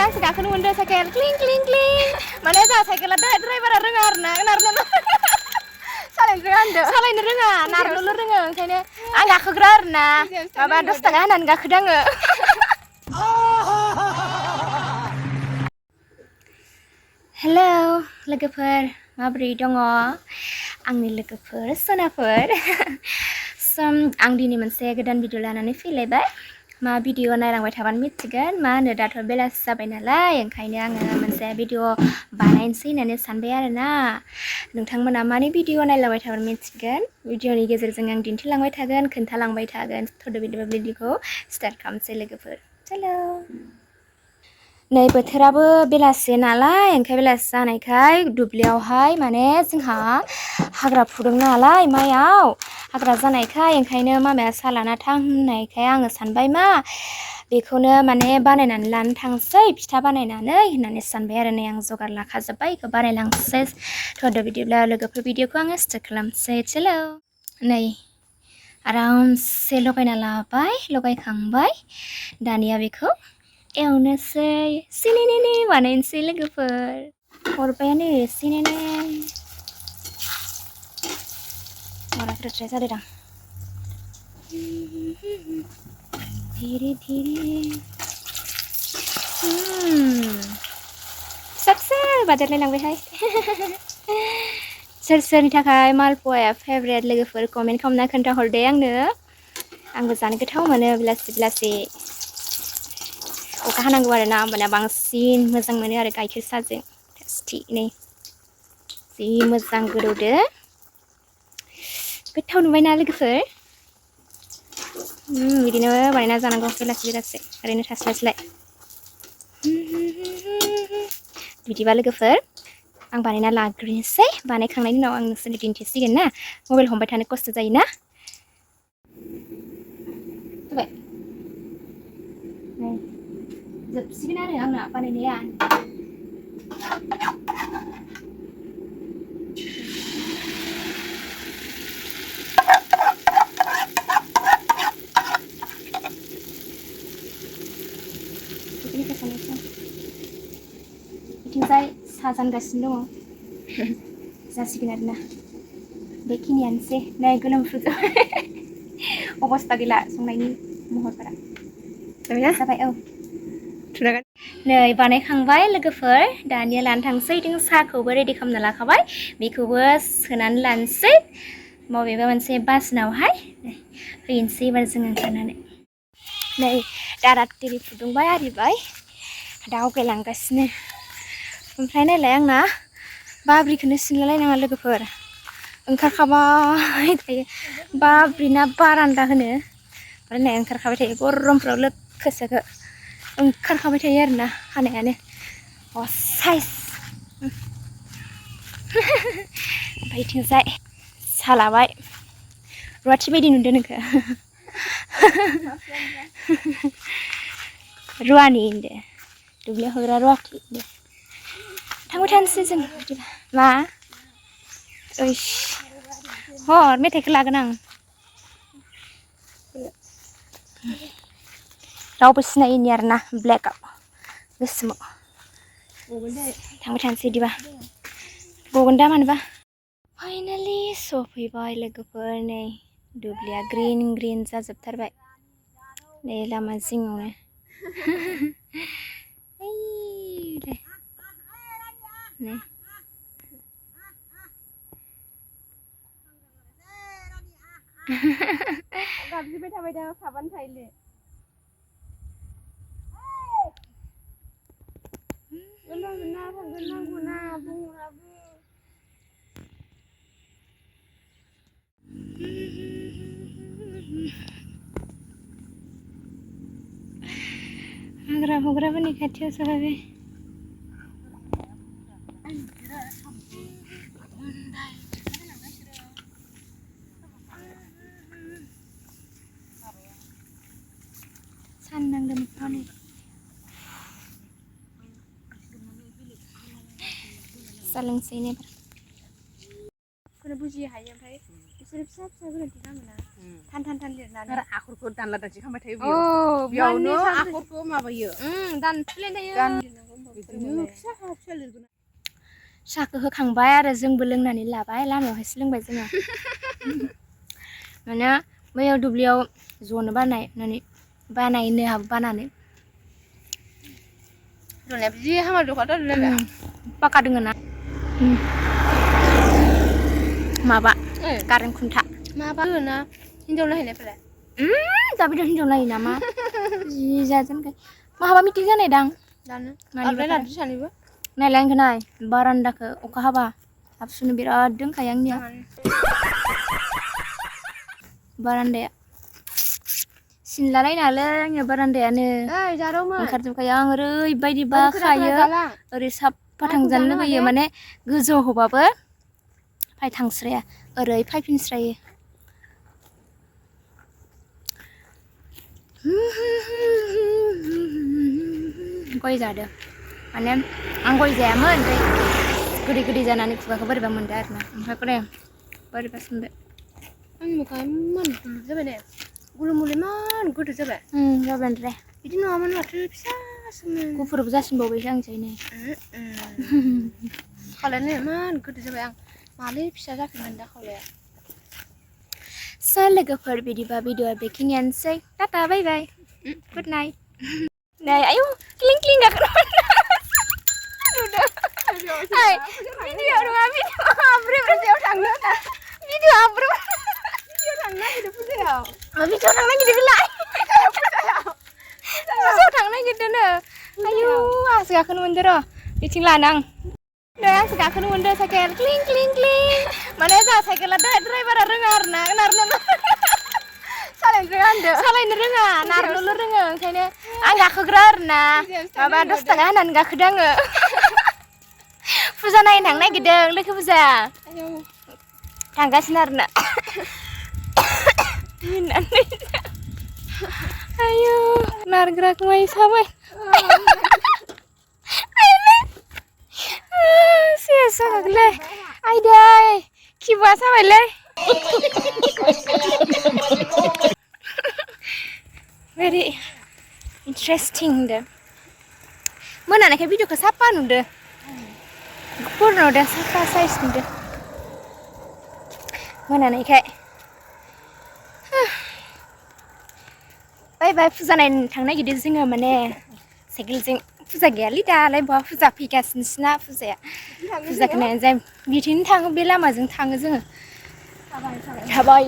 आंसो गाखोनो मोनदों साइकेल क्लिं क्लिं क्लिं माने जा साइकेला ड्राइभारा रोङा आरोना नारनो सालायनो रोङा नारनोल' रोङो ओंखायनो आं गाखोग्रा आरोना माबा 10 थाखा होनानै गाखोदों आङो हेलौ लोगोफोर माबोरै दङ आंनि लोगोफोर सनाफोर आं दिनै मोनसे गोदान भिडिअ लानानै फैलायबाय मा भिडिअ नायलांबाय थाबानो मिथिगोन मा होनो दाथ' बेलासि जाबाय नालाय ओंखायनो आङो मोनसे भिडिअ बानायनोसै होननानै सानबाय आरोना नोंथांमोना माने भिडिअ नायलांबाय थाबानो मिथिगोन भिडिअनि गेजेरजों आं दिन्थिलांबाय थागोन खोन्थालांबाय थागोन थ'द' बिदिबा भिडिअखौ स्टार्ट खालामसै लोगोफोर चलो नै बोथोराबो बेलासि नालाय ओंखाय बेलासि जानायखाय दुब्लियावहाय माने जोंहा हाग्रा फुदों नालाय माइयाव हाग्रा जानायखाय ओंखायनो मामाया सा लाना थां होननायखाय आङो सानबाय मा बेखौनो माने बानायनानै लानो थांसै फिथा बानायनानै होननानै सानबाय आरो नै आं जगार लाखाजोब्बाय बेखौ बानायलांसै थ'द' बिदिब्ला लोगोफोर भिडिअखौ आङो स्टार्ट खालामसै चलो नै आरामसे लगायना लाबाय लगायखांबाय दानिया बेखौ एवनोसै सिनिनि बानायनोसै लोगोफोर हरबायानो सिनिनि माराफ्राय जादों दां धीरे धीरे सबसे बाजारलायलांबायहाय सोर सोरनि थाखाय मालपवाया फेभरेट लोगोफोर कमेन्ट खालामना खोन्थाहरदे आंनो आंबो जानो गोथाव मोनो बेलासि बेलासि अखा हानांगौ आरो ना होमबाना बांसिन मोजां मोनो आरो गाइखेर साजों टेस्टि नै जि मोजां गोदौदो गोथाव नुबायना लोगोफोर बिदिनो बानायना जानांगौ बेलासि बेलासि ओरैनो थास्लायस्लाय बिदिबा लोगोफोर आं बानायना लाग्रोनोसै बानायखांनायनि उनाव आं नोंसोरनो दिन्थिसिगोन ना मबाइल हमबाय थानो खस्थ' जायोना जोबसिगोन आरो आंना बानायनाया बिथिंजाय साजानगासिनो दङ जासिगोन आरोना बेखिनियानोसै नै गोलोमफ्रुजोब अबस्था गैला संनायनि महरफोरा जाबाय औ नै बानायखांबाय लोगोफोर दानिया लानो थांसै बिदिनो साहाखौबो रेडि खालामना लाखाबाय बेखौबो सोनानै लानोसै बबेबा मोनसे बासनावहाय हैनोसै एबार जोङो ओंखारनानै नै दारा टिरि फुदुंबाय आरिबाय दावगायलांगासिनो ओमफ्राय नायलाय आंना बाब्रिखौनो सिनलायलायनाङा लोगोफोर ओंखारखाबाय थायो बाब्रिना बारान्दा होनो ओमफ्राय नै ओंखारखाबाय थायो गरमफ्राव लोखोसोखो ओंखारखाबाय थायो आरोना हानायानो साइज ओमफ्राय बिथिंजाय सालाबाय रुवाथि बायदि नुदों नोंखौ रुवानि होनदो दुब्लियाव होग्रा रुवाथि थांबाय थानोसै जों बिदिबा मा ओइस हर मेथाइखौ लागोन आं रावबो सिनायैनि आरोना ब्लेकआव गोसोमाव थांबाय थानोसै बिदिबा गगोन दा मानोबा फाइनालि सफैबाय लोगोफोर नै दुब्लिया ग्रिन ग्रिन जाजोबथारबाय नै लामा जिङावनो नै गाबज्रिबाय थाबाय दा थाबानो थायोलै हाग्रा हग्राफोरनि खाथियाव सफैबाय साननांगोन फानो जालोंसै नेबार खौनो बुजियो हायो ओमफ्राय बिसोरो फिसा फिसा गोरोन्थि खालामोना थान लिरनानै आखरखौ दानला दानसि खालामबाय थायो बेयावनो आखरखौ माबायो दानफ्लेनाय साहाखौ होखांबाय आरो जोंबो लोंनानै लाबाय लामायावहायसो लोंबाय जोङो माने बैयाव दुब्लियाव जनो बानायनो बानानै रनाया बिदि हामा दखाथ' लोगो पाका दोङो ना माबा कारेन्ट खुन्था माबा होना हिनजाव नायहैनायफोरा दाबो हिनजाव नायो नामा जि जाजोनखाय माहाबा मिटिं जानाय दां दानो आमफ्राय लादु सानैबो नायलाय आंखौ नाय बारान्दाखौ अखा हाबा हाबसुनो बिराद दोंखायो आंनिया बारान्दाया सिनलालायनालै आंनिया बारान्दायानो ओंखारजोबखायो आं ओरैबायदि बाखायो ओरै साफा थांजानो लुगैयो माने गोजौ होबाबो फाय थांस्राया ओरै फायफिनस्रायो गय जादो माने आं गय जायामोन ओमफ्राय गोदै जानानै खुगाखौ बोरैबा मोनदों आरोना ओमफ्राय गरे बोरैबा सोमदो आंनि मोखाङा इमान गुलुब जाबाय ने गुलुमुलु इमान गोदो जाबाय जाबायनोरे बिदि नङामोन माथो फिसासोमोन गुफुरबो जासिनबावबायसो आं जायनो खावलायानो इमान गोदो जाबाय आं मालै फिसा जाफिनगोन दा खावलाया स' लोगोफोर बिदिबा भिडिअ'आ बेखिनियानोसै टाटा बाय बाय गुड नाइट नै आयौ क्लिं क्लिं गाखोनो नुदों भिडिअ नङा भिडिअ आब्रे फुजायाव थांनो भिडिअ आब्रे भिडिअ थांनो नागिरदों फुजायाव भिडिअ थांनो नागिरदों बेलाय फुजायाव थांनो नागिरदोंनो आयौ आंसो गाखोनो मोनदों र' बिथिं लानो आं नै आंसो गाखोनो मोनदों साइकेल क्लिं क्लिं क्लिं माने जोंहा साइकेला ड्राइभारा रोङा आरोना नारनो सालायनो रोङा नारनोल' रोङो ओंखायनो आं गाखोग्रा आरोना माबा 10 थाखा होनानै गाखोदों आङो फुजा नायनो थांनो नागिरदों लोखि फुजा थांगासिनो आरोना आयौ नारग्राखौ माय साबाय सेस जाखागोनलै आयदै खिबुआ साबायलै very interesting नुदों मोनानायखाय भिडिअखौ साफा नुदों गुफुर नुदों साफा साइज नुदों मोनानायखाय बाय बाय फुजा नायनो थांनो नागिरदों जोङो माने साइकेलजों फुजा गैयालै दालाय बहा फुजा फैगासिनोसोना फुजाया फुजाखौ नायनो जाय बिथिंनो थाङो बे लामाजों थाङो जोङो थाबाय